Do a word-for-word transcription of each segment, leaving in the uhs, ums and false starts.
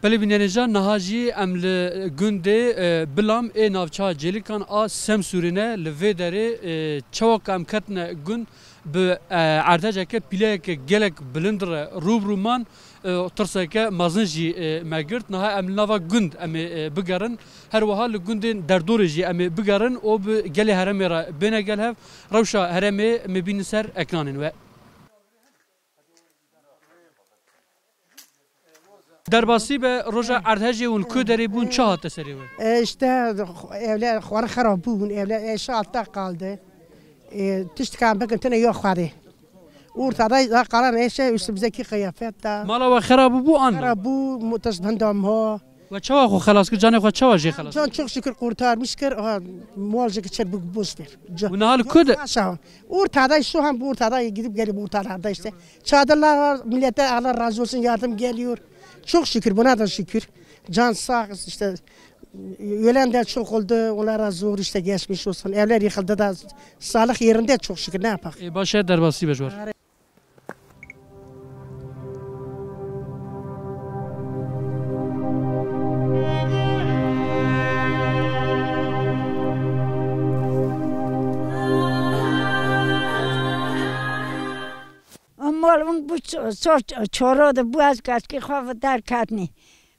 Belê bînerêja niha jî em li gundê, e, Bilam ê navçeya Cêlikan a Semsûrê ne. Li vê derê, e, çawa ku em ketine gund, bi, e, erdhejeke pîleyeke gelek bilind re rû bi rû man, e, tirseke mezin jî, e, me girt. Niha em li nava gund em ê, e, bigerin. Her wiha li gundên derdorê jî em ê bigerin û bi gelê herêmê re bêne gel hev. Rewşa herêmê em ê bînin ser ekranên we. Derbasî be, roja erdhejê hûn ku derê bûn, çi hate serê we? E, işte, evler xwar xerab bûn, evler eşya altta kaldı. E, tiştikan bikin tine yok xwarê. Ortada da kalan eşya üstümüzdeki kıyafet da. Mala we xerab bû an? Xerab bû, mutas bendam ha. We çawa xwe xelas kir, canê xwe çawa jê xelas? Can çok şükür kurtarmış kir, ha, mal jek çer bu boş ver. Can- Û niha li ku de? Aşağı. Ortada şu an bu ortada gidip gelip ortalarda işte. Çadırlar var, millete Allah razı olsun yardım geliyor. Çok şükür, buna da şükür. Can sağ işte, ölen de çok oldu, onlara zor işte geçmiş olsun. Evler yıkıldı da sağlık yerinde çok şükür, ne yapak? E, baş e, derbasî be ji we. Mal hûn bû ço-, ço-, çoro de bû ez kaçkî xwe ve derketnî.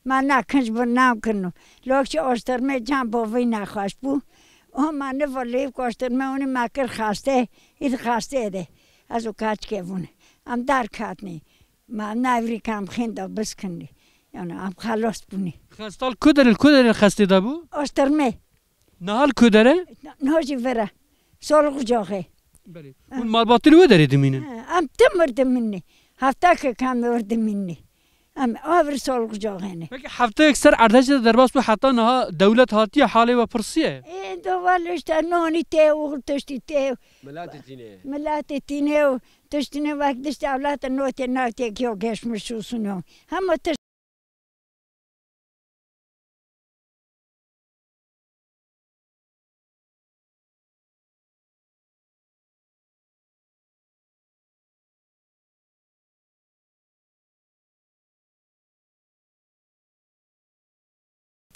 Me nekinc bi nam kirino. Lokçî oştirmê can bovî nexweş bû. O me nivo lêv oştirmê hûnî me kir xastê, îd xastê de. Ez û kaçkê vûne. Em derketnî. Me nevrî ke em xînda biskindî. Yani em xelos bûnî. Xestal ku derê, ku derê xestê de bû? Oştirmê. Niha li ku dere? Niha jî vere. Sol qucağê. Belê. Ha. Hûn malbatî li wê derê dimînin? Ha, em tim wir dimînî. Hefta ke kam wir dimînî. Em a vir sol qucağê ne. Peki hefteyek ser erdhejê de derbas bû, heta niha dewlet hatiye halê we pirsiye? Ê, do wal işte nonî tê û tiştî tê. Milatê tîne. Milatê tîne û tiştî ne wek dişt ewlata notê navtê kiyo geçmiş olsun o. Hema tişt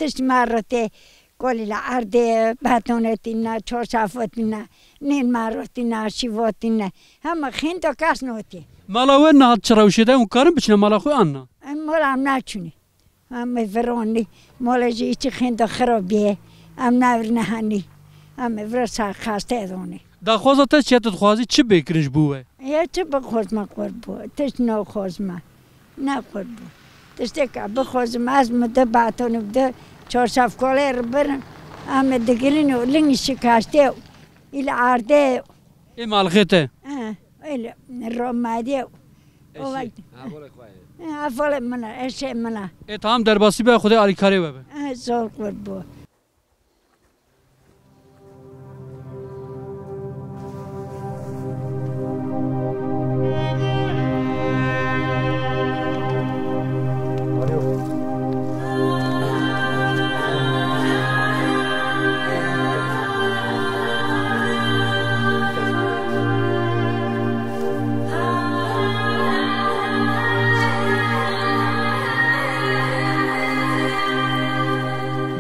Tişt me re tê, kolî li erdê, betonê tîne, çarşafo tîne, nîn me re tîne, şîvo tîne. Hema xîn do kes notî. Mala we niha çi rewşê de, hûn karin biçine mala xwe an na? Em mala em naçûnî. Em ê vironî. Mala jî îçî xîn do xirabî ye. Em navirine henî. Em ê vira sa xastê donî. Daxwaza te çi ye, tu dixwazî çi bê kirin ji bo we? Ya çi bixwazme qurbo? Tişt naxwazme. Ne qurbo. Tiştêka bixwazim ez mi de batonî de çarşafkolê re birin. Em ê digirin û lingî şikaştê û îl erdê. Ê malxê te? He, öyle. Romadê. Eşî. Ha, volê xwe ye. He, volê min e, eşê min e. Ê tamam, derbasî be, Xwedê alîkarê we be. He, zor qurbo.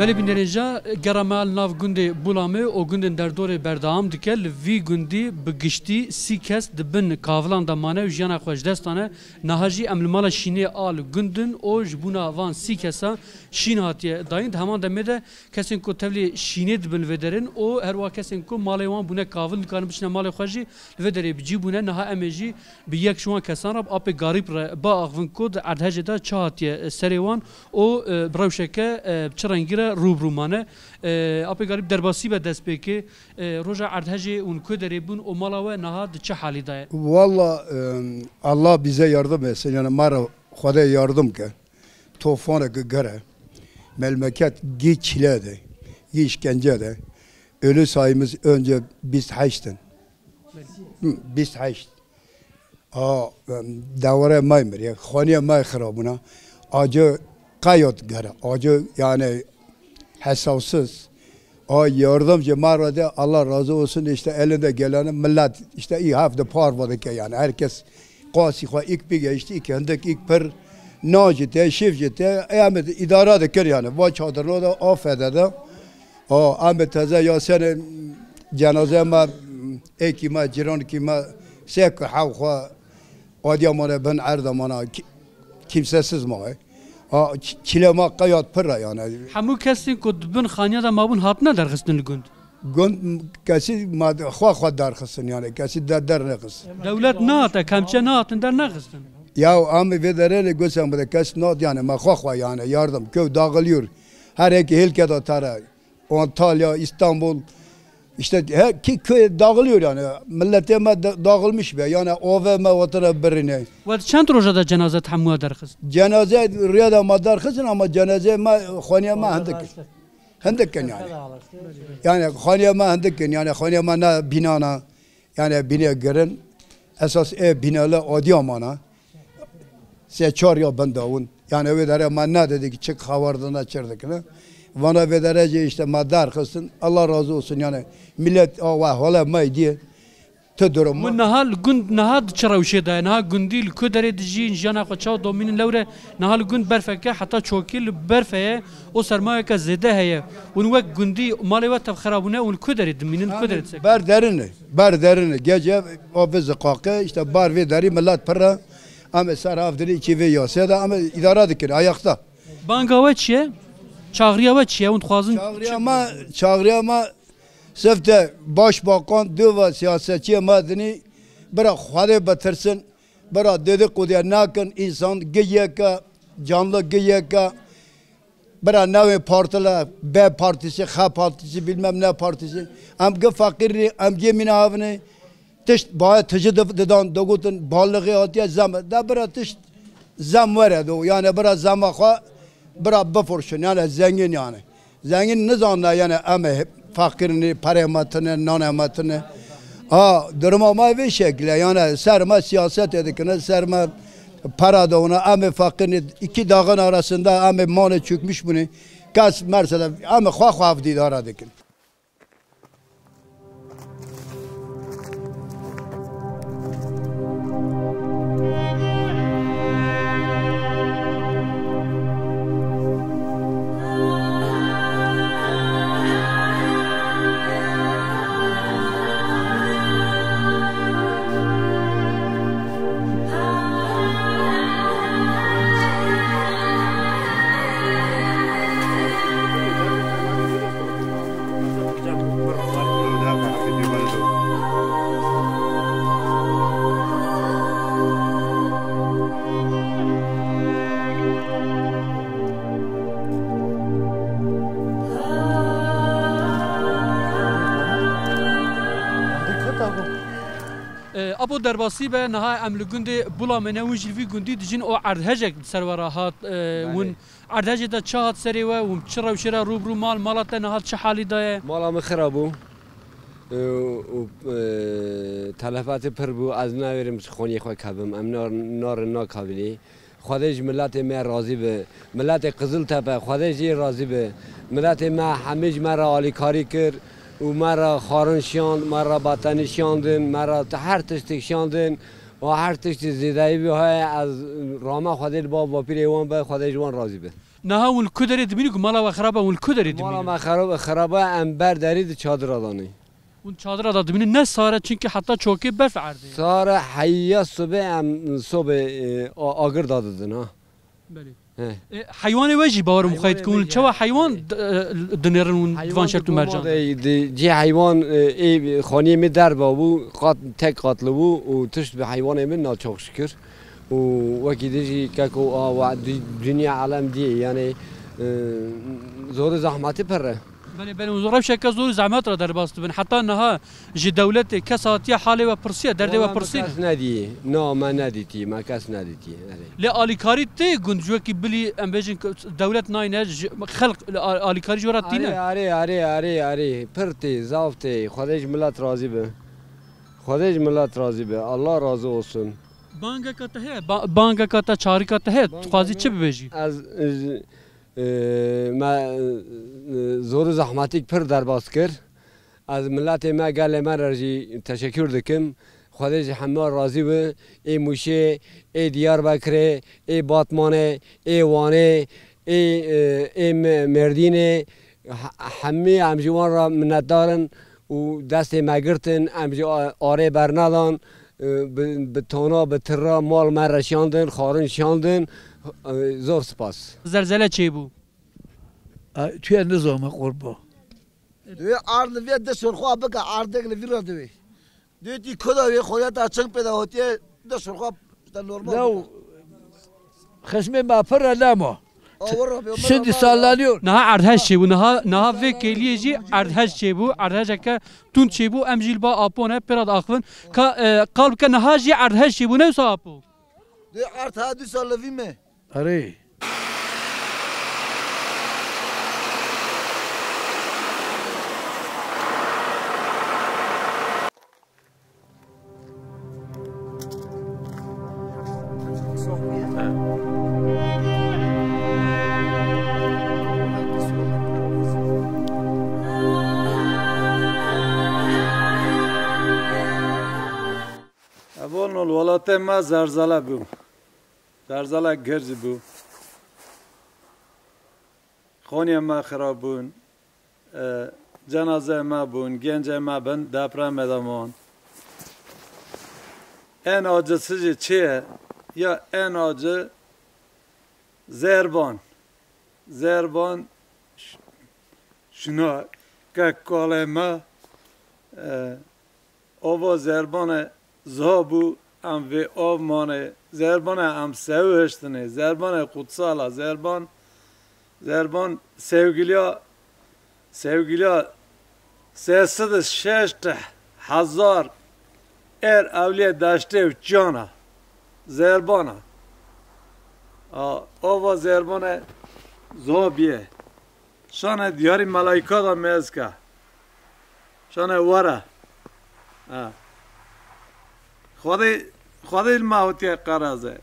Belê bînerêja, gera me li nav gundê Bulamê û gundên derdorê berdewam dike. Li vî gundî bi giştî sî kes di bin kavilan de mane û jiyana xwe ji dest dane. Niha jî em li mala şînê a li gund in û ji bona van sî kesa şîn hatiye dayîn. Di heman demê de kesên ku tevlî şînê dibin li vê derê ne û her wiha kesên ku malê wan bûne kavil, nikarin biçine malê xwe jî li vê derê bi cî bûne. Niha em ê jî bi yek ji wan kesan re, bi Apê Garîb re biaxivin ku di erdhejê de çi hatiye serê wan û, e, bi rewşeke, e, bi çi rengî re rû bi rû mane. E, Apê Garîb, derbasî be destpêkê. E, roja erdhejê hûn ku derê bûn û mala we niha di çi halî de ye? Valla, e, Allah bize yardım etsin. Yani mara Xwedê yardım ke. Tofaneke gere. Melmeket gî çile de. Gî işkence de. Ölü sayımız önce bîst heşt in. Hı, bîst heşt. A, em, dewere may miriye, xaniye may xirabûna. Acı qayot gere, acı yani hesapsız. A, yardım ji me re de, Allah razı olsun, işte elinde geleni millet işte iyi hafta parva dike yani. Herkes qasî xwe ilk bir geçti, ilk hindik, ilk pir Nan jî tê, şîv jî tê, ê em ê îdare dikir yani. Va çadirno de, afede de. O, em ê teze ya sene cenaze me, êkî me, cîrankî me, sê ku hew xwe Adiya mane bin erda mana, ki-, kimsesiz ma. Ha, ç-, çile ma qeyat pir e yani. Hemû kesên ku di bin xaniya de mabûn hatine derxistin li gund? Gund kesî ma xwe xwe derxistin yani, kesî de-, dernexist. Dewlet nehate, kemçe nehatin dernexistin. Ya em vê derê li Guselmûdê kes nat yani, me xwe xwe yani yardım, köy dağılıyor. Her eki hilkeda tara. Antalya, İstanbul, işte her ki köy dağılıyor yani. Milletê me da-, dağılmış be. Yani ave me vatana birine. We di çend roja de cenaze hemûya derxist? Cenaze rüya da ma derxistin ama cenaze me, xaniya me hindik. Hindik yani. Yani xaniya me hindik yani, xaniya me ne binana. Yani bînê girin, esas ê bînele Adiyaman e. Sê çar ya bin dawin. Yani wê dere me ne dedik, çik xewardine çir dikine. Vana vê derece işte me derxistin. Allah razı olsun yani. Millet a we hale me diye. Tu durum. Hûn niha li gund niha di çi rewşê de ye? Niha gundî li ku derê dijîn, jiyana xwe çawa domînin lewre? Niha li gund berfeke heta çokî li berfe ye û sermayeke zêde heye. Hûn wek gundî malê we tev xirabûne û li ku derê dimînin, li ku derê disekin? Ber derine, ber derine. Gece o bi ziqaqe, işte bar vê derî millet pir e. Em ê ser hev dinê, iki vê yasaya da em ê îdare dikin, ayakta. Banga we çi ye? Çağrıya we çi ye? Hûn dixwazin çi? Çağrıya me, çağrıya me sifte başbakan, dû ve siyasetçiye me dinî, bira Xwedê bitirsin. Bira dedikoduya nakin, însan gi yek e, canlı gi yek e. Bira navê partile, B partisi, X partisi, bilmem ne partisi. Em gi feqîr ne, em gi mîna havine. Tişt baye tiji di-, didan, digotin, balixê hatiye zem. De bira tişt zem were do. Yani bira zema xwe, bira bifurşin. Yani zengin yani. Zengin nizanne yani em ê feqîr ne, perê me tune, nanê me tune. Ha, duruma me vê şekle, yani ser me siyaset dikine, ser me para da ona, em ê feqîr ne, iki dağın arasında em ê malê çökmüş bûne. Kes mesela, em ê xwe xwe ev dîdara dikin. E, Apo derbasî be, niha em li gundê Bulamê ne, hûn jî li vî gundî dijîn û erdhejek li ser we re hat, e, Belê. Hûn erdhejê de çi hat serê we, hûn çi rewşê re rû bi rû mal, mala te niha çi halî de ye? Mala min xira bû, e, û, e, telefatê pir bû, ez navêrim ji xoniyê xwe kevim, em nar-, narin nakavînî. Xwedê ji miletê me razî be. Miletê Qiziltepe, Xwedê jê razî be. Miletê me hemî ji me re alîkarî kir û me re xwarin şiyand, me re batenî şiyandin, me re ti-, her tiştek şiyandin. Û her tiştî zêdeyî bî heye, ez rame Xwedê li ba bapîrê wan be, Xwedê ji wan razî be. Niha hûn li ku derê dimînin ku mala we xirab e, hûn li ku derê dimînin? Mala me xirab, xirab e, em ber derî di çadira de ne. Hûn çadira da dimînin, ne sar e, çimkî heta çokê berf erdê. Sar e, heya sibê em sobê, e, a-, agir da didin, ha. Belê. He. E, heywanê we jî bawer Heywanê muxayit me kun, jî, çawa he. Heywan d-, e, dinêrin hûn di van Heywan şert û di mercan de? Di, cî heywan, e, ê, xaniyê me derva bû, qat, tek qatlı bû û tişt bi heywanê min na çok şükür. Û wekî din jî keko a wa dü-, dünya alem diye, yani, e, zor û zahmetî pir e. Belê, belê, hûn rewşeke zor û zehmet re derbas dibin. Heta niha ji dewletê kes hatiye halê we pirsiye, derdê we Wala me pirsîne? Kes nedî. Na, me nedîtî, me kes nedîtî. Erê. Lê alîkarî tê gund, ji wekî bilî, em bêjin, dewlet nayne, ji, xelq li a-, alîkarî ji we re tîne? Erê, erê, erê, erê, erê. Pir tê, zaf tê. Xwedê ji milet razî be. Xwedê ji milet razî be. Allah razı olsun. Bangeka te heye? Ba-, bangeka te, çarika te heye? Tu dixwazî çi bibêjî? Ez, ez, e, me, e, zor û zehmetîk pir derbas kir. Ez miletê me, gelê me re jî teşekkür dikim. Xwedê ji heme razî be, ê Mûşê, ê Diyarbekirê, ê Batmanê, ê Wanê, ê, e, ê Me-, Mêrdînê, he-, hemî em ji wan re minnetdar in û destê me girtin, em ji a-, arê bernedan, e, bi, bi tana, bi tira mal me re şandin, xwarin şandin, e, zor spas. Zelzele çêbû. A, tu yê nizame qurba. Divê ard li vê de şorxwa bike, ardek li vî re divê. Dê tî koda wê xwediyeta çing pê de hotiye de şirxwa işte normal. Lew bike. Xesmê me pir e lema. Awir Rabbi, Omar Sindi Rabbi. Sallanıyor. Niha erdhej çêbû, niha, niha vê kêliyê jî erdhej çêbû, erdhejeke tund çêbû, em jî li ba Apo ne pê re diaxivin. Ka, e, qal bike niha jî erdhej çêbû, ne wisa Apo? Dê erd ha du sal li vî me. Erê. Evolno li welatê me zerzele bû. Zerzele girz bû. Xoniyê me xirab bûn. E, cenazeyê me bûn. Gencê me bin depremê de man. En acısı jî çi ye? Ya en acı zerban. Zerban ş-, şuna kek kalê me, e, Ava Zerbanê ziha bû, em vê av manê. Zerbanê em sew hiştinê, Zerbanê qutsal a, Zerban, Zerban sevgiliya, sevgiliya sê sed û şeştî hezar er ewliyê deştê û çiyana. Zerban a. A, ava Zerbanê ziha bîye. Şane diyarî melayka da mezka. Şane were. Ha. Xwedê, Xwedê li me hatiye qeraze.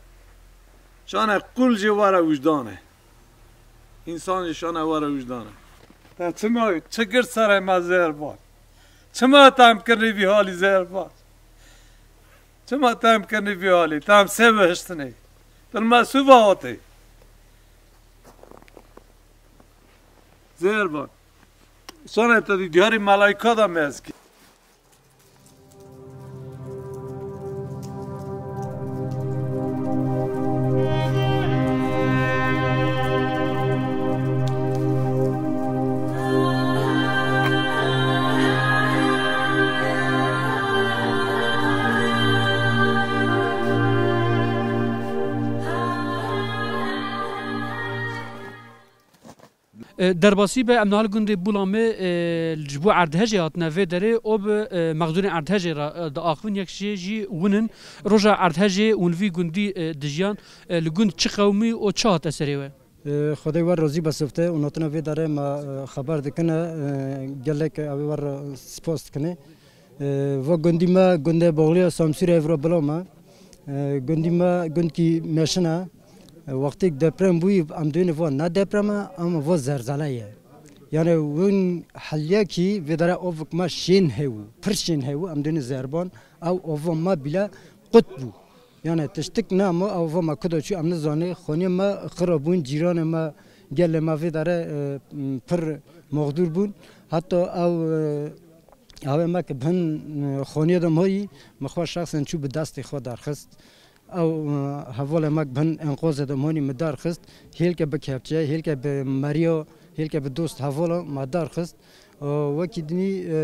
Şane qul jî were wijdane. Însan jî şane were wijdane. Te çima, çi gir serê me Zerban? Çima te em kirî vî halî Zerban? Çima te em kirî vî halî? Te em sê bihiştinê. Tu li me sûva hatî. Zêr ban. Şanê te dî diyarî melayka da mezkî. E, derbasî be, em niha li gundê Bulamê, e, ji bo erdhejê hatine vê derê, o bi, e, mexdûrên erdhejê re, e, diaxivin, yek jê jî win in. Roja erdhejê hûn vî gundî, e, dijiyan, e, li gund çi qewimî û çi hate serê we? E, Xwedê we rozî be sifte û notina vê derê me, e, xeber dikine, e, gelek ew ê we re spas dikine. E, va gundî me, gundê Boxliya Samsûrê ev re bila me. E, gundî me gundkî meşin e. E, wextêk deprem bûyî, em duyêne va ne deprem e, ama va zerzele ye. Yani win heliyekî vê dere ovik me şên hew, pir şên hew, em duyêne zerban, ew ova me bîle qut bû. Yani tiştik nema, ew ova me kuda çû, em nizanê, xoniyê me xira bûn, cîranê me, gelê me vê dere, e, pir mexdûr bûn. Heta ew, e, Ew ê me ki bin, e, xoniyê de mayî, min xwe şexsen çû bi destê xwe derxist. Ew, e, hevalê me ki bin enqozê de mayî min derxist. Hêlke bi kepçe, hêlke bi meriya, hêlke bi dost hevala me derxist. E, wekî dinî, e,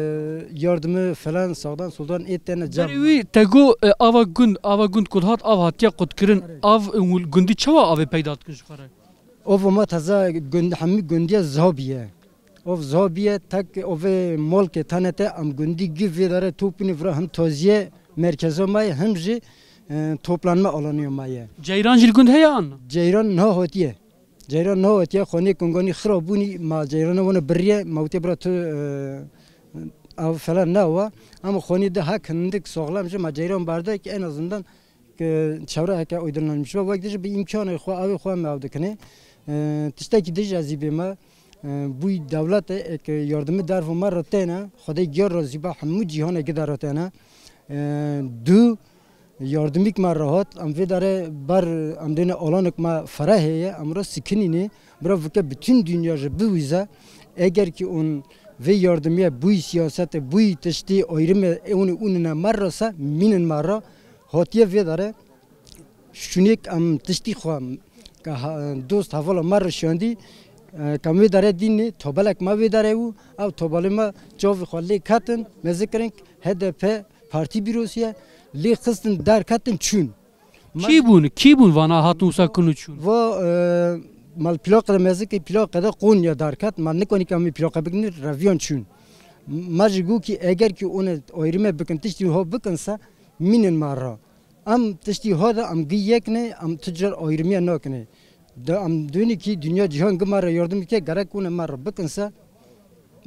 yardimi filan, sağdan soldan ê têne cem. Berî wî te got, e, ava gund, ava gund ku dihat av hatiye qutkirin. Erê. Av, e, gundî çawa avê peyda dikin ji xwe re? Ova me teze gund, hemî gundiye ziha bîye. Ov ziha bîye, tek ovê molkê tenê te em gundî gi vê dere topînê vira him taziye merkeza me ye, him jî, e, toplanma alanîya me ye. Ceyran jî li gund heye an? Ceyran niha hatiye. Ceyran niha hatiye, xwe nê kunganî xira bûnî, ma ceyrana wana biriye, ma witê bira tu, e, ev falan newa. Ama xwe nê de hek hindik saxlem ji ma ceyran berde ki en azından ki çewre heke aydınlanmış be, wek dijî bi îmkanê xwe, avê xwe em ew dikinê. E, tiştekî dij ez ê bême, e, bûy dewletê, e, ki yardimî dervo me re têne, Xwedê giyar razî be, hemû cîhanê gide re têne. E, du yardimîk me re hat, em vê dere ber, em dêne alanek me ferehê ye, em re sikinînê, bira vike bütün dünya ji biwîze. Eger ki on vê yardimiye bûyî siyasete, bûyî tiştî ayrime, ûnî ûnine me re se, mînin me re, hatiye vê dere. Şûnêk em tiştî xwe, ke ha-, dost hevala me re şiyandî, e, ke em wê dere dînê, tobelek me wê dere bû, ew tobelê me çavê xwe lê ketin, me zikirin H D P partî bîrosî ye, lê xistin derketin çûn. Me Kî bûn? Kî bûn vana hatin wisa kin û çûn? Va, e, mal plaqe de me zikê plaqe de Konya derket, me nikonî ke em wî plaqe bikin, reviyan çûn. Me jî got ki eger ki one ayrime bikin, tiştî ho bikin se, mînin me re. Em tiştî ho de em gi yek ne, em tu car ayrimiye nakine. De em dûnî ki dünya cîhan gi me re yardim dike, gerek one me re bikin se,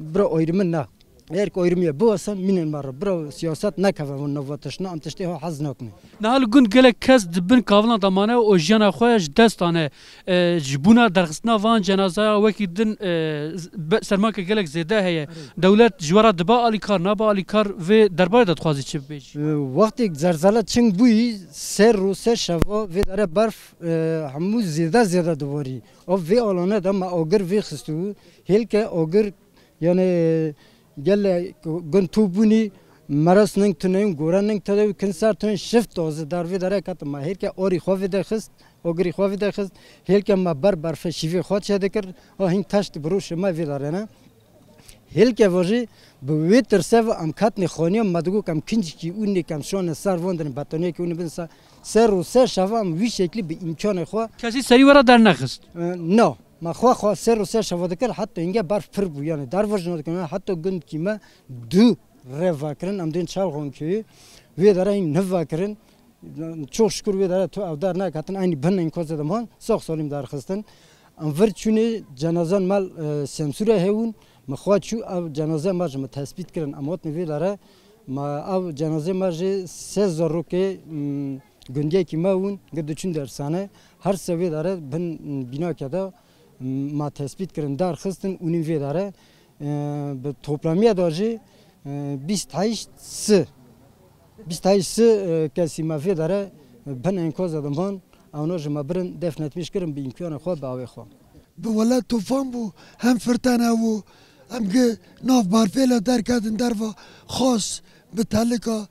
bira ayrimi ne. Eger ki ayrimiye biwese, mînin me re. Bira siyaset nekeve vin nava tiştna, em tiştê ho hez nakine. Niha li gund gelek kes di bin kavilan de mane û jiyana xwe ji dest dane. E, ji bona derxistina van cenazaya wekî din, e, z-, be-, sermake gelek zêde heye. Erê. Dewlet ji we re dibe alîkar, nabe alîkar, vê derbarê de dixwazî çi bibêjî? E, wextê zelzele çing bûyî, sê rû sê şeva vê dere berf, e, hemû zêde zêde diwarî. Ev vê alane de me agir vê xistibû. Hêlke agir, yani, gele gund tû bûnî, meres ning tuneyûn, gore ning tedewî, kin ser tuneyûn, şift dozi dar vê dere ketin. Me hêlke orî xwe vê de xist, ogirî xwe vê de xist, hêlke me ber berfe şîvê xwe çê dikir, o hîn teşt bi rûşê me vê dere ne. Hêlke vajî bi wê tirse ve em ketnê xaniya me digot em kincikî ûnê kem şone ser van dinê betoniyekî ûnê bin ser, ser û ser şeva em wî şeklî bi îmkanê xwe. Kesî serî we re dernexist? E, na. Me xwe xwe ser û ser şeva dikir, heta hingê berf pir bû, yani derva jina dikin, heta gundkî me du rev vekirin, em dên Çalxan köyü, vê dere hîn niv vekirin. Çok şükür vê dere tu ev der neketin, eynî bin enkoze de man, sağ salim derxistin. Em vir çûnê cenazan mal, e, Semsûre hewin, me xwe çû ev cenaze me ji me tespît kirin, em hatin vê dere, me ev cenaze me ji sê zarokê, m, gundiyekî me win, gi diçûn dersane, her se vê dere bin bînake de, ma tespît kirin, derxistin û nîn vê dere, e, bi toplamiye de jî, e, bîst heşt si, bîst heşt si, e, kesî me vê dere, e, bin enkoze de man, ewna ji me birin defnetmiş kirin bi îmkanê xwe, bi awê xwe. Bi welat tufan bû, hem firtene bû, em gi nav barfê le derketin derva xas bi telika,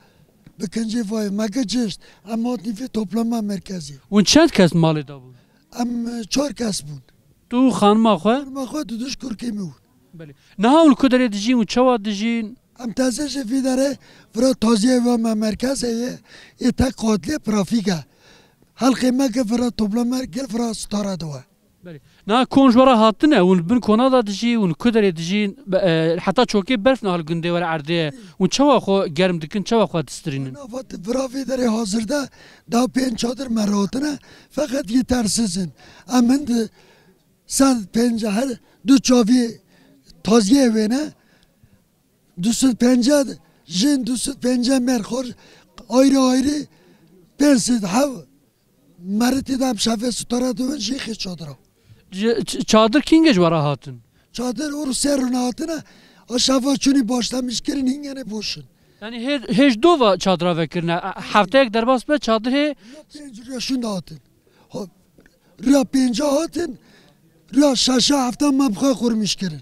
bi kincê vayê me gi cişt, em hatin vê toplama merkezî. Hûn çend kes malê de bûn? Em, e, çar kes bûn. Tu û xanima xwe? Xanima xwe, tu duş kurkê min bûn. Belê. Niha hûn li ku derê dijîn û çawa dijîn? Em teze ji vî derê vira taziyê ve me merkezê ye, ê tek qatlê trafîk e. Helqê me ke vira toplama gel vira stara de we. Belê. Niha kon ji we re hatine, hûn li bin kona de dijî, hûn ku derê dijîn, be-, e, heta çokê berf niha li gundê we re erdê ye. Hûn çawa xwe germ dikin, çawa xwe distirînin? Nava vira vê derê hazir de da pênc çadir me re hatine, feqet yetersiz in. Em hin di sed pêncî her du çavî taziyê wê ne, du sed pêncî jin, du sed pêncî mêr xor, ayrı ayrı pênc sed hev Meritî de em şevê stara dibin jî xê çadira. Ji, ç-, çadir kîngê ji we re hatin? Çadir û ser rûne hatine, a şeva çûnî başlamiş kirin hîngene boşin. Yani hê-, hêj dova çadira vekirine. E, hefteyek derbas be çadir hê. Riya pênc riya şûn de hatin. Ho-, riya pênca hatin, riya şeşa hefta me bi xwe qurmiş kirin.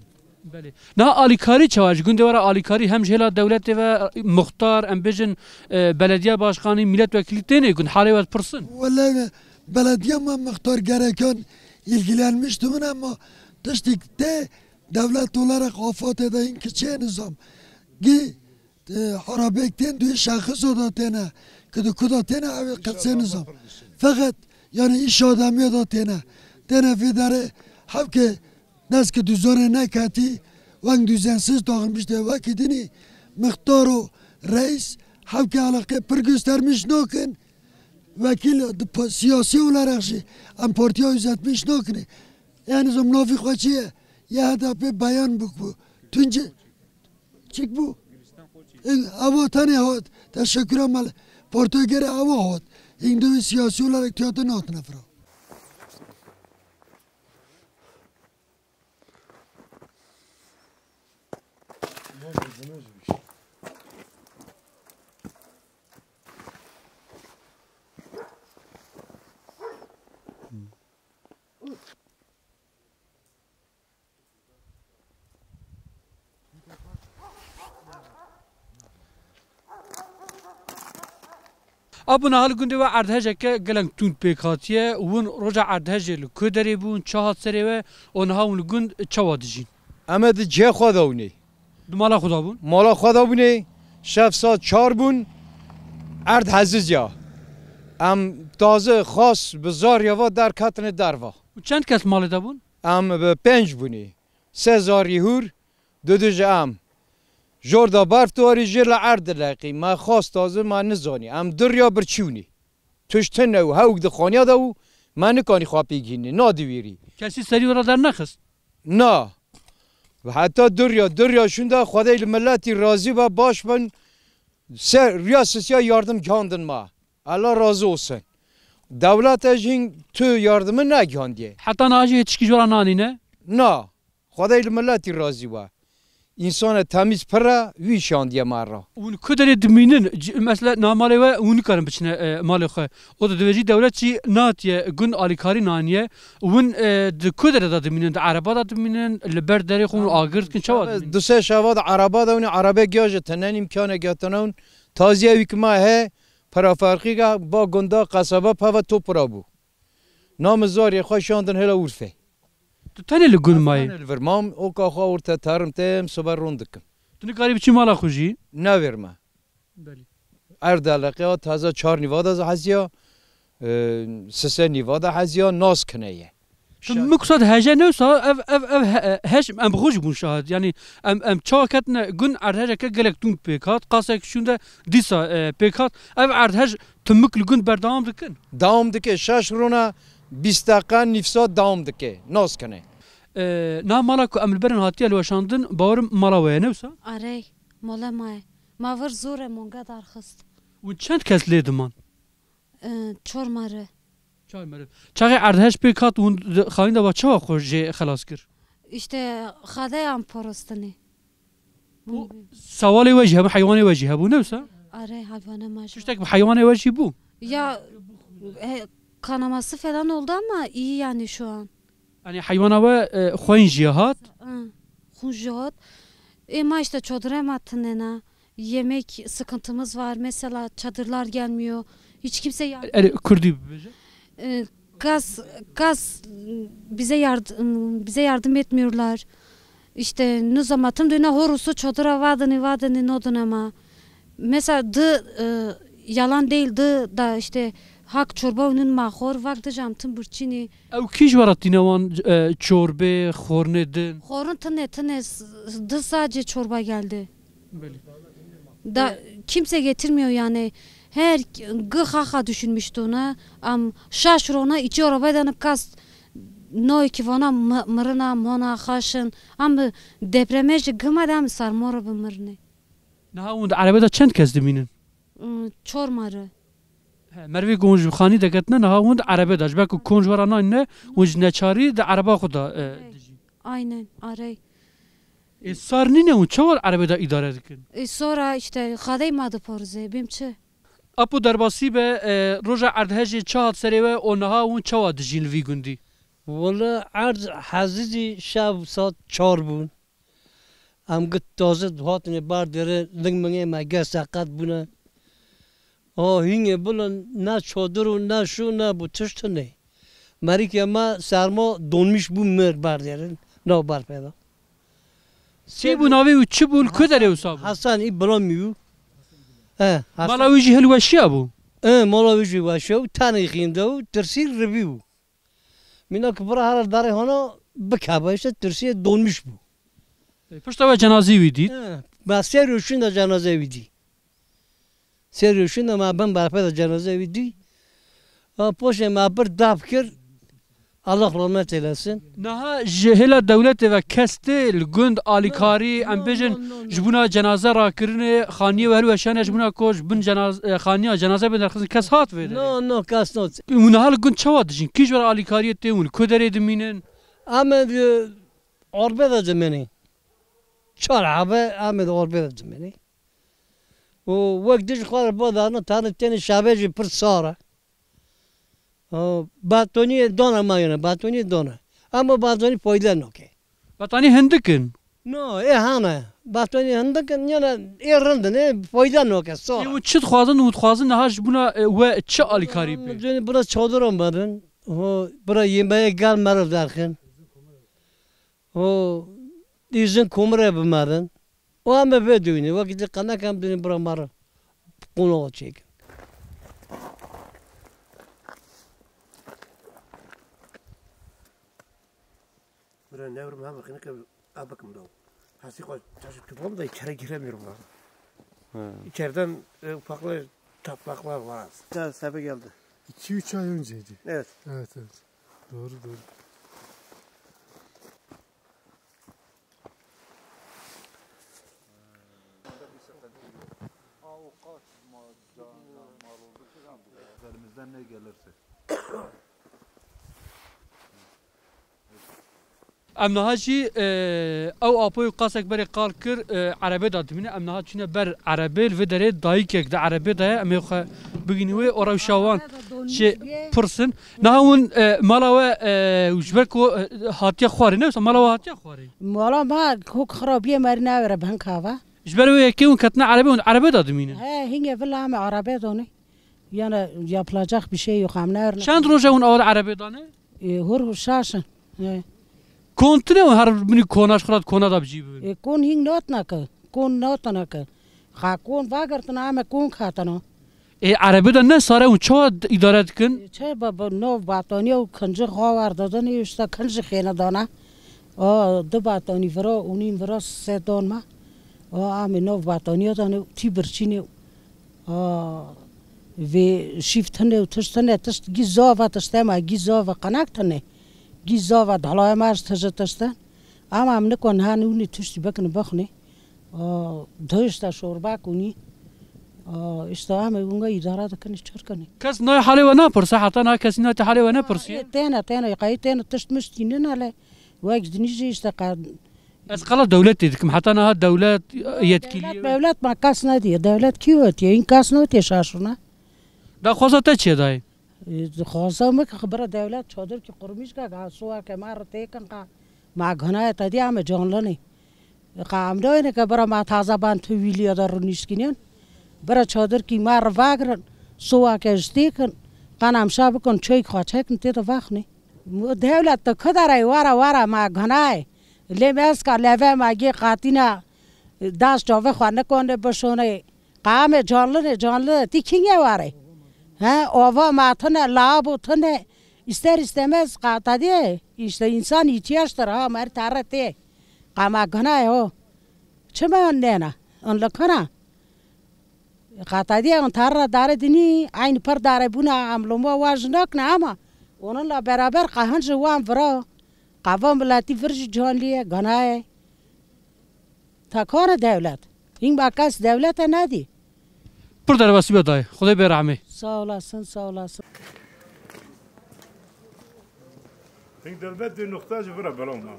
Belê. Niha alîkarî çawa? Ji gundê we re alîkarî hem ji hêla dewletê ve, muxtar, em bêjin, e, belediye başkanî, milletvekilî tênê gund, halê we dipirsin? Wele belediye me muxtar gerekan ilgilenmiş dibin, ama tiştek tê dewlet olarak afatê de hin ki çê nizam. Gi, e, harabek tên duy şahıs o da têne, ki du kuda têne ev qetsê nizam. Feqet yani iş adamı da têne. Têne vê derê hevke Dest ki duzanê neketî, weng düzensiz dağılmış de wekî dinî mixtar û reis hevke alaqe pir göstermiş nakin. Wekîl di pa-, siyasî olarak jî em partiya üzetmiş nakin. Yani zim navî xwe çi ye? Ya H D P beyan bûk bû. Tunce çik bû? Eva tenê hat. Teşekkür mal. Partiya gere eva hat. Hîn de wî siyasî olarak tiyatro nahatine fira. Apo niha li gundê we erdhejeke gelek tund pêk hatiye. Hûn roja erdhejê li ku derê bûn, çi hat serê we û niha hûn li gund çawa dijîn? Em ê di cihê xwe de hûnê. Di mala xwe de bûn? Mala xwe de bûnê. Şev saet çar bûn. Erd heziz ya. Em taze xas bi zariya ve derketine derva. Û çend kes malê de bûn? Em bi pênc bûnê. Sê zarî hûr, du du ji em. Jor da berf diwarî jê li erd dileqî. Me xas taze me nizanî. Em du riya birçî hûnê. Tişt tune û hewk di xaniya de û me nikanî xwe pê gihînî. Nadiwîrî. Kesî serî we re dernexist? Na. Heta du riya, du riya şûnde Xwedê li miletî razî be, baş bin. Ser riya sisiya yardim gihandin me. Allah razı olsun. Dewlete jî tu yardimi negihandiye. Heta niha jî hê tişkî ji we re nanîne? Na. Xwedê li miletî razî be. Însana temîz pir e, wî şandiye me re. Hûn ku derê dimînin? C-, mesela, niha malê we hûn nikarin biçine, e, malê xwe. O da divê jî dewlet jî natiye, gund alîkarî naniye. Hûn, e, di ku derê de dimînin? Di ereba de dimînin? Li ber derê xwe hûn agir dikin? Çawa dimînin? Du sê şeva di ereba de hûn, erebe giya ji tene nîmkane giya tene hûn. Taziye wî ki me he, pira ferqî ga, ba gunda, qesaba peve topira bû. Namê zarê xwe şandin hêla Urfê. Tu tenê li gund mayî? Tenê li vir mam, oka xwe orte terim têm, sibe ron dikim. Tu nikarî biçî mala xwe jî? Navêr me. Belê. Erdeleqe ya taze çar nîva de heziya, e, sise nîva de heziya, nas kine ye. Tu Şa- mik sat heje newsa ev, ev, ev he-, heş em bi xwe jî bûn şahid. Yani em, em çawa ketine gund erdhejeke gelek tund pêk hat. Qasek şûnde dîsa, e, pêk hat. Ev erdhej tu mik li gund berdewam dikin? Dewam dike. Şeş rona bîst deqe nîvsa dewam dike. Nas kine. E, na mala ku em li berin hatiye li weşandin, bawerim mala we ye, newsa? Arey, mala me ye. Ma vir zor e, monge darxist. Û çend kes lê diman? E, çor meriv. Çar meriv. Çaxê erdhej pêk hat, hûn di xanî de va çawa xwe jê xelas kir? İşte xadeyan porostinê. Û sawalê we jî hebû, heywanê we jî hebû, ne wisa? Are, hayvana ma jî. Tiştek bi heywanê we jî bû? Ya, e, kanaması falan oldu ama iyi yani şu an. Yani heywana we, e, xwên jî hat? Hı, xwên jî hat. E, ma işte çadire ma tinena. Yemek sıkıntımız var. Mesela çadırlar gelmiyor. Hiç kimse yardım Erê, Kurdî bibêje. E, kas, kas bize yardım, bize yardım etmiyorlar. İşte ne zaman tüm dünya horusu çadıra vadini, vadini nodun ama. Mesela dı, e, yalan değil dı da işte hak çorba onun mahor, vak dı jam tüm burçini. Ew kî ji we re tîne wan, e, çorbê, xornê din? Xorun tine, tine s-, dı sadece çorba geldi. Belê. Da kimse getirmiyor yani. Her gı xaxa düşünmüştü ona. Am şaş rona içi arabaya da kas noy ki vana mı-, mırına, mona, xaşın. Am depreme ji gıma da am sarmora bi mırne. Niha hûn di erebe de çend kes dimînin? Hmm, çor mare. He, merivê ku hûn ji xanî deketine, niha hûn di erebe de. Ji ber ku kon ji we re nayne, hûn ji neçarî di ereba xwe de, e, Hey. dijîn. Aynen, arey. Ê sar nîne hûn çawa erebe de îdare dikin? E, sonra işte xadey ma diporize, bim çi? Apo derbasî be, e, roja erdhejê çi hat serê we û niha hûn çawa dijîn li vî gundî? Wele erd hezizî şev saet çar bûn. Em git taze dihatine bar dere, ling mingê me ger seqet bûne. O hîngê bilo ne çadir û ne şû ne bû tişt tune. Merîkê me serma donmiş bû mir bar dere, nav bar pêda. Kê bû navê û çi bû, li ku derê wisa bû? Hasan î Bilamî bû. He, Hasan. Mala wî jî hilweşiya bû? He, mala wî jî weşiya bû, tenê xînde û tirsî ribî bû. Mîna ku bira here darê hana bikeve, işte tirsiyê donmiş bû. E, pişta we cenazê wî dît? He, me sê rojin de cenazê wî dî. Sê rojin de me bin berpê de cenazê wî dî. Ha, poşê me bir dap kir. Allah rahmet eylesin. Niha ji hêla dewletê ve kes tê li gund alîkarî, em bêjin, ji bona cenaze rakirinê, xaniyê we hilweşane, ji bona ku ji bin cenaz-, e, xaniya cenaze bê derxistin, kes hat vê derê? No, no, kes not. Hûn niha li gund çawa dijîn? Kî ji we re alîkariyê tê? Hûn li ku derê dimînin? Em ê di arbe de dimînin. Çar hebe em ê di arbe de dimînin. Û wek dij xwe re bo dana, tanî tenê şevê jî pir sar e. O, batoniyê dana mayine, batoniyê dana. Ama batonî fayde nake. Batanî hindik in? No, ê hane. Batonî hindik in, yana ê rind in, ê fayda nake, sar. Ê, hûn çi dixwazin, hûn dixwazin niha ji bûna, e, we çi alîkarî bê? Bira çadira merin, ho, bira yemeyê gel meriv derxin. Ho, îzin komire bimerin. O em ê vê dûnî, wekî dî qenek em dûnî bira meriv qonaxa çêkin. Bira newrim hem xinike ev bikim do. Hesî xwe taşıp tüpüm da içeri giremiyorum ben. He. İçeriden, e, ufaklar, çatlaklar var. Gel, sebe geldi. İki üç ay önceydi. Evet. Evet, evet. Doğru, doğru. Elimizden ne gelirse. Em niha jî, e, ew apoyê qasek berê qal kir, e, erebê de dimîne. Em niha çûne ber erebê, li vê derê dayikek di erebê de ye. Em ê xwe bigihînin wê, û rewşa wan jê pirs in. Niha hûn, e, mala we, e, ji ber ku, e, hatiye xwarê, ne wisa mala we hatiye xwarê? Mala me hok xirabiyê merî navêre bi hin kava. Ji ber wê yekê hûn ketine erebê, hûn erebê de dimînin? He, hingê vila em ê erebê donê. Yani yapılacak bir şey yok, em ne örnek. Çend roj e hûn awa di erebê de ne? E, hur hur şaş in. He. Kon tune hûn her binî kona ji xwe re kona de bi cî bibin? E, kon hîn notine ke. Kon notine ke. Xa kon vagirtin, ame kon katine. Ê, erebê de ne sare hûn çawa d-, îdare dikin? E, çe ba, ba, nov bataniye û kincî xwe werdadin, ê işte kincî xêne dana. A, di batanî vira, û nîn vira se don ma. A, ame nov bataniye dane, tî birçîne. A, vê şîv tune û tişt tune, tişt gî zava tişte ma, gî zava qenak tune. Gî zava dalaya ma ji tije tişte. Ama em nikon han ûnî tiştî bikin bixwînî. A, dihişte şorba kunî. A, işte em ê wînga îdara dikin, çir kinî. Kes nayê halê we napirse, heta niha kesî nayê te halê we nepirsî? Ê, têne, têne, qayî têne, tişt mişt tînin hele. Wek dinî jî işte qa- Ez qala dewletê dikim, heta niha dewlet yetkilî. Dewlet, dewlet ma kes nediye, dewlet kî wetiye, hîn kes netiye şaşûna. Daxwaza te çi ye dayê? E, xwasa min ki bira dewlet çadir ki qurmîş ke, ka suwa ke ma re têkin, ka ma gunaya te diye, em ê canlin ê. Ka em dayne ke bira ma taze ban tu wîliya de rûnişkînin. Bira çadir ki ma re vagirin, suwa ke ji têkin, qan em şa bikun, çayk xwe çekin, tê de vaxnê. Dewlet tu ku derê wara wara ma gunayê. Lê me ez ka leve ma gê qatîna, das çavê xwe nikone bişone. Qamê canlî ne, canlî, tî kîngê ware? He, ova ma tune, labo tune. İster istemez qatadiye, işte insan ihtiyaçtır ha, mer tarre tê. Qama guna yo. Çima nena? On lakana. Qatadiye on tarra dare dini, aynı par dare buna, am lomba waj nakne ama. Onunla beraber qahan ji wan vira. Qava milletî vir jî canlî ye, gana ye. Takana dewlet. Hîn ba kes dewlete nedî. Pir derbasî be dayê. Xwedê bê rehmê. Sağ olasın, sağ olasın. Hîn delbet dê nuqta ji vira belav ma.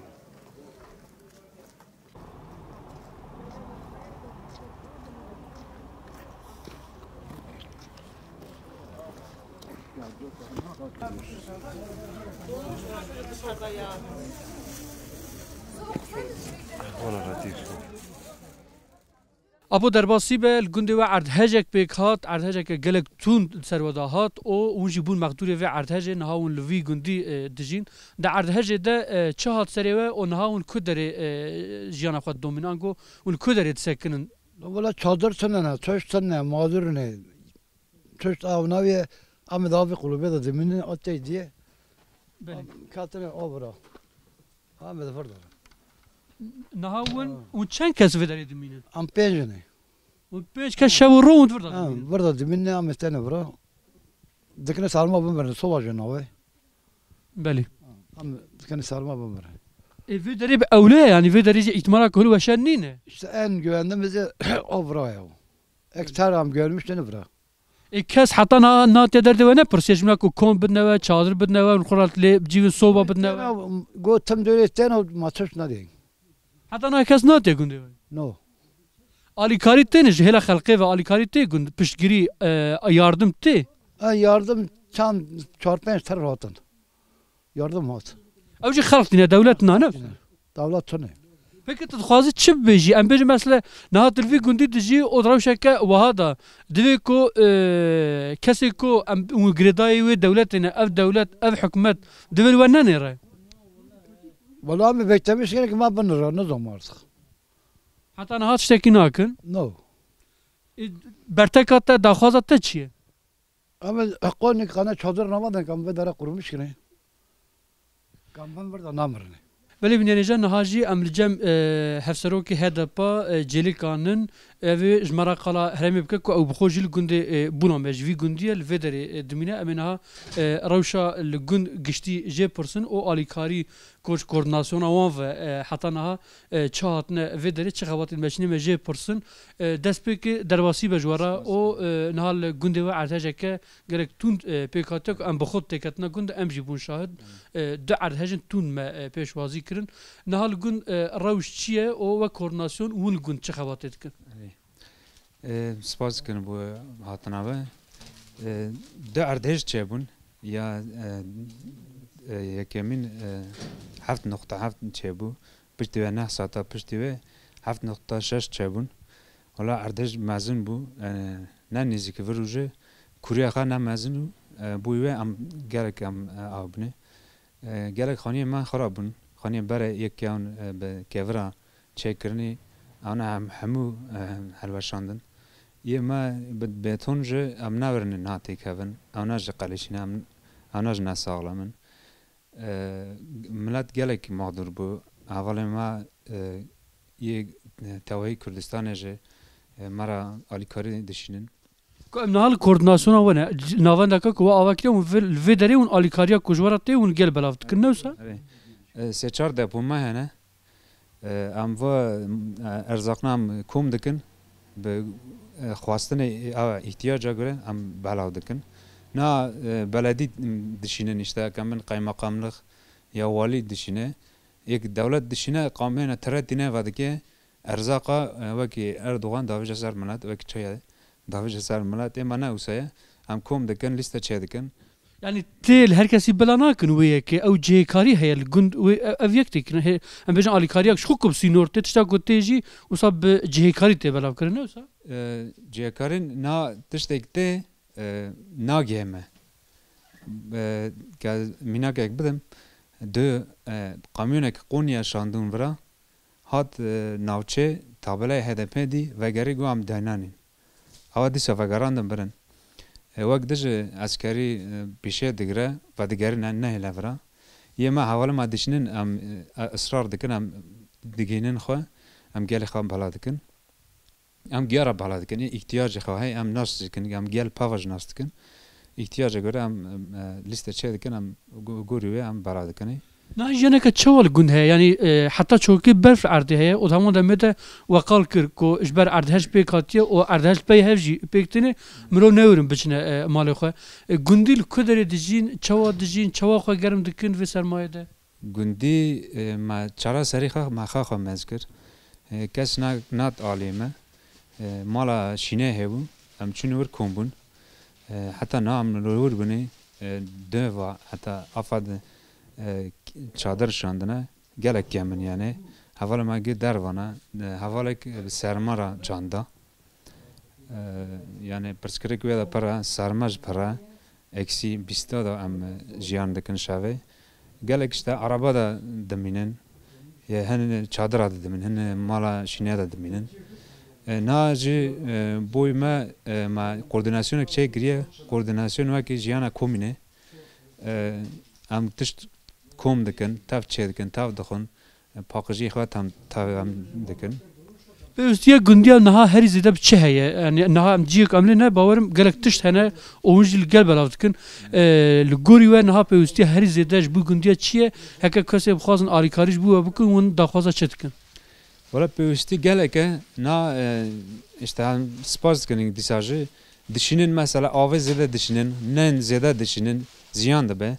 Apo derbasî be, li gundê we erdhejek pêk hat, erdhejeke gelek tund li ser we de hat û hûn jî bûn mexdûrê vê erdhejê, niha hûn li vî gundî, e, dijîn. Di erdhejê de, e, çi hat serê we û niha hûn ku derê, e, jiyana xwe didomînin, ango hûn ku derê disekinin? Wela çadir tune ne, tişt tune, madûr ne. Tişt av naviye, em di avê qulubê de dimînin, o tey diye. Belê. Katine o vira. Em di vir de. Niha hûn, Ha. hûn çend kes vê derê dimînin? Em pênc ne. Hûn pênc kes şev û roj hûn di vir de Ha, dimînin? vir de dimînin, em têne vira. Dikine serma bimirin, soba jê navê. Belê. Em dikine serma bimirin. Ê, vê derê bi ewle ye, yanî vê derê jî îhtimala ku hil weşan nîne. İşte en güvendiğimiz yer o vira ya. Ekter em görmüş têne vira. Ê, kes heta na, na tê derdê we nepirsiye, ji mina ku kom bidine we, çadir bidine we, hûn xwe re lê civîn soba bidine we? Têne, got tim döyle têne, ma tişt nedî. Heta na kes na tê gundê we? No. Alîkarî têne ji hêla xelkê ve, alîkarî tê gund, piştgirî, e, yardim tê? E, yardim çend çar pênc ter hatin. Yardim hat. Ew jî xelk tîne, dewlet na, ne? Dewlet tune. Peki tu dixwazî çi bibêjî? Em bêjin mesela niha tu li vî gundî dijî û di rewşeke wiha de divê ku, e, kesê ku em, hûn girêdayî wê dewletê ne, ev dewlet, ev hikûmet divê li we nenêre? Wala em beklemiş gerek ma binêre, nizanim artık. Heta niha tiştekî nakin? No. E, berteka te, daxwaza te çi ye? Em ê heqanek xane çadir navadin, em vê dere qurmiş kirin. Em van vir de namirin. Belê bînerêjan niha jî em li cem, e, hevserokê H D P, e, Cêlîkan in. Ev ê ji me re qala herêmê bike ku ew bi xwe jî li gundê, e, bûna me ji vî gundî ye, li vê derê, e, dimîne. Em ê niha, e, rewşa li gund giştî jê pirsin û alîkarî ku ji koordinasyona wan ve, e, heta niha, e, çi hatine vê derê, çi xebatên meşînê me jê pirsin. E, destpêkê derbasî be ji we re û, e, niha li gundê we erdhejeke gelek tund, e, pêk hatiye ku em bi xwe têketina gund, em jî bûn şahid. E, du erdhejên tund me, e, pêşwazî kirin. Niha li gund, e, rewş çi ye û wek koordinasyon hûn li gund çi xebatê dikin? Erê. E, spas dikin bo hatina we. E, du erdhej çêbûn. Ya, e, e, yekemîn, e, heft noqta heft çêbû. Piştî wê neh saeta piştî wê heft noqta şeş çêbûn. Wala erdhej mezin bû. E, ne nêzîkî vir û ji kûriya xwe ne mezin û, e, bûyî wê em gelek em, e, av binê. E, gelek xaniyê me xirab bûn. Xaniyê berê yek yan, e, bi kevira çêkirinî, ewna em hemû, e, helweşandin. Yê me bi beton jî em nawerin niha têkevin. Ewna jî qelişîne, em, ewna jî ne saxlem in. E, milet gelek mexdûr bû. Hevalê me, e, yê tewayî Kurdistanê jî, e, me re alîkarî dişînin. Ku em niha li koordinasyona we ne, c-, navendeke ku we ava kiriye, hûn vê, li vê derê hûn alîkariya ku ji we re tê, hûn gel belav dikin, ne wisa? Erê. E, sê çar depo me hene. E, em va, e, erzaqna em kom dikin, bi, e, xwestinê, e, ew ihtiyaca göre em belav dikin. Na, e, beledî dişînin, îşte, kem bin qeymeqamlix ya walî dişîne. Yek dewlet dişîne, qamiyona tire tîne vedike, erzaqa, e, wekî Erdogan davêje ser milet, wekî çaya davêje ser milet. Ê me ne wisa ye. Em kom dikin, lîste çêdikin. Yani tê li her kesî bila nakin wê yekê, ew cihêkarî heye li gund wê, e-, ev yek tê kirin. Hê, em bêjin alîkariya ji xwe ku bi sînor tê, tişta ku tê jî wisa bi cihêkarî tê belav kirin, ne wisa? E, cihêkarî na tiştek tê, e, nagihê me. E, ke mînakek bidim, du, e, kamyonek Qonya şandin vira, hat, e, navçê, tabelaya H D P dî, vegerî got em daynanîn. Ewa dîsa vegerandin birin. E, wek dij eskerî, e, pîşê digire, vedigerîne nehêle vira. Yê me hevalê me dişînin, em, e, israr dikin, em digihînin xwe, em gelê xwe bela dikin. Em giya re bala dikin, ê îhtiyacê xwe heye, em nas dikin, em gel pava jî nas dikin. Îhtiyaca göre em, em, e, lîste çê dikin, em go-, gorî wê em bala dikin. Na, jiyaneke çawa li gund heye? Yanî, e, heta çokê berf li erdê heye û di heman demê de we qal kir ku ji ber erdhej pêk hatiye û erdhej pey hev jî pêk têne, mirov newirin biçine, e, malê xwe. E, gundî li ku derê dijîn, çawa dijîn, çawa xwe germ dikin vê sermayê de? Gundî, e, me çara serî xwe, me xwe xwe mez kir. E, kes na-, nat alî me. E, mala şînê hebû. Em çûn wir kom bûn. E, heta na em li wir bûnê, e, dê va heta afa de, e, çadir şandine. Gelek kemin yani. Hevalê me gi dervana. E, hevalek bi serma ra can da. Ee, yani pirsgirêk wê de pir e, serme jî pir e, eksî bîsta de em jiyan dikin şevê. Gelek işte araba de dimînin, ya hin çadira de dimînin, hin mala şînê de dimînin. E, na jî, e, boy me, e, me koordinasyonek çêkiriye, koordinasyon wekî jiyana komînê. E, em tişt kom dikin, tev çê dikin, tev dixwin. Paqijî xwe tam tavê em dikin. Pêwîstiya gundiya niha herî zêde bi çi heye? Yani niha em cihek em lê ne, bawerim gelek tişt hene û hûn jî li gel belav dikin. E, li gorî we niha pêwîstiya herî zêde ji bo gundiya çi ye? Heke kesê bixwazin alîkarî ji bo we bikin, hûn daxwaza çi dikin? Wela pêwîstî gelek e. Na, e, işte em spas dikin dîsa jî. Dişînin mesela avê zêde dişînin, nen zêde dişînin, ziyan dibe.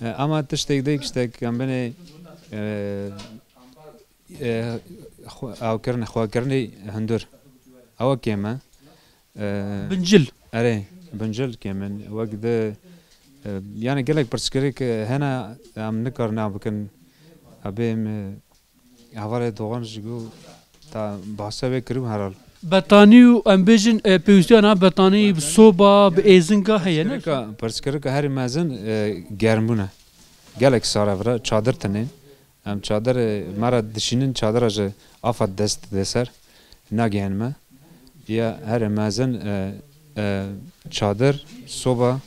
E, ama tiştek de, tiştek em binê, e, e, xwe-, ew kirin, xwekirinê hundir. Ew kêm e. E, Bincil. Erê, bincil kêm in. Wek de, e, yani gelek pirsgirêk, e, hene em nikarin ew bikin. Abê em, e, Hevalê Doğan jî got, ta bahsa wê kiribû herhal. Betanî û em bêjin e, pêwîstiya niha betanî bi soba, bi êzinga heye ne? Pirsgirêka, pirsgirêka herî mezin e, germbûn e. Gelek sar e vira çadir tune. Em çadir e, me re dişînin çadira ji afa dest dê ser. Nagihên me. Ya herî mezin e, e, çadir, soba,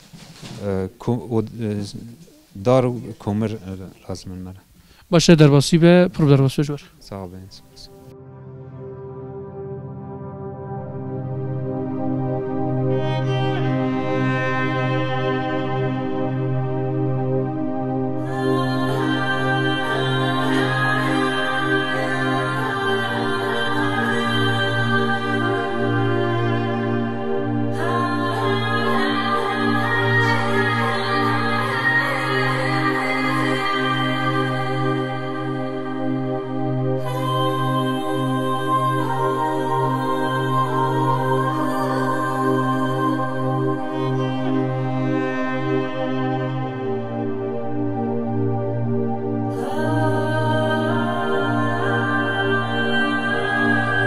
e, ku- od- e, dar û komir e, lazim in me re. Baş e, derbasî be, pir derbasî ji we re. Sağ ol, beyaz.